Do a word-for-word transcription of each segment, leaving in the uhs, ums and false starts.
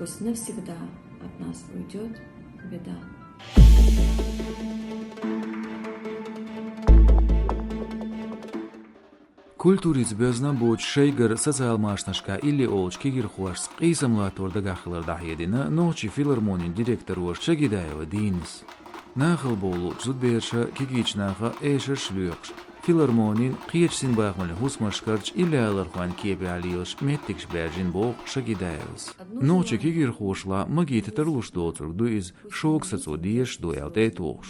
Пусть навсегда от нас уйдет беда. Культурица боьзна боцуш шайгара социал машанашка илли олучу кегийрхошца къийсам латтор дагахь хилар дӀахьедина Нохчийн филармонин директора Шагидаева Динас. Нахала бовлучу зудаберша кегийчу наха эшарш лоькхуш, филармонин, кхечу синбахамаллин хӀусамашкарчу иллиалархойн кепехь лелаш меттигаш баьржина боху Шагидаевас. Нохчийн кегийрхошлахь магийта тарлуш доцург ду иза, шога сацо дезаш ду аьлла тӀе а тухуш.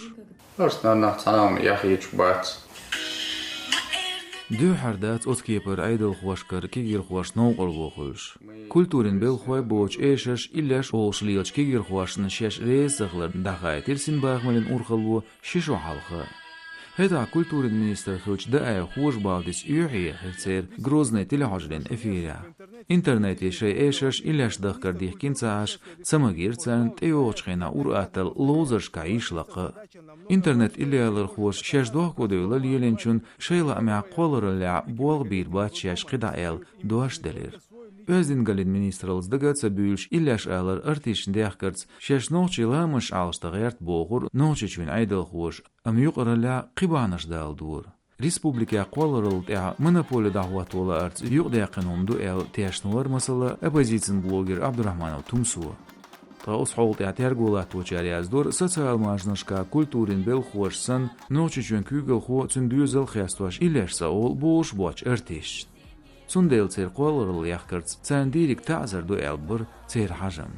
Просто нах цхьана хӀума яхийча бац. Дуьххьара дац оцу кепара Ӏедалхошкара кегийрхошна новкъарло хуьлуш. Культурин белхахой боцуш эшарш, иллеш олуш лелачу кегийрхошна шаьш реза ца хилар дӀахаийтира синбахамаллин урхалло ши шо хьалха. ХӀетахь культурин министр хилча, Даев Хожа-Балдис оьхьаехира церан Грозный телехьожарийн эфирехь. Интернете шайн эшарш, иллеш дахкар дихкина ца Ӏаш, ца магийра царна тӀейогӀучу хенахь ур-атталла ловзаршкахь йиш лакха. Интернет-иллиалархоша шаьш дохкодевлла лелийначунна шайн лаамехь кхоллараллехь болх бийр бац шаьш кхидӀа аьлла дош делира. Оьздангаллин министраллица дага а ца буьйлуш, иллеш алар артисташна дехкарца шаьш нохчийн ламазаш Ӏалашдан гӀерта бохура Нохчийчоьнан Ӏедалхоша, амма юкъараллехь кхин бахьанаш даладора. Республикехь кхолларалла тӀехь монополи дӀахӀотто лаарца юкъадаьккхина хӀума ду аьлла тешна вара, масала, оппозицин блогер Абдурахманов Тумсо. Ткъа оцу хьоле тӀехь терго латточара яздора, социал машанашка культурин белхахоша санна, Нохчийчоьнан куьйгалхо, цуьнан доьзал хестош иллеш ца олу болуш боцчу артисташна. Цундела церан кхолларалла яхкарца царна дийриг таӀзар ду аьлла бара церан хьажам.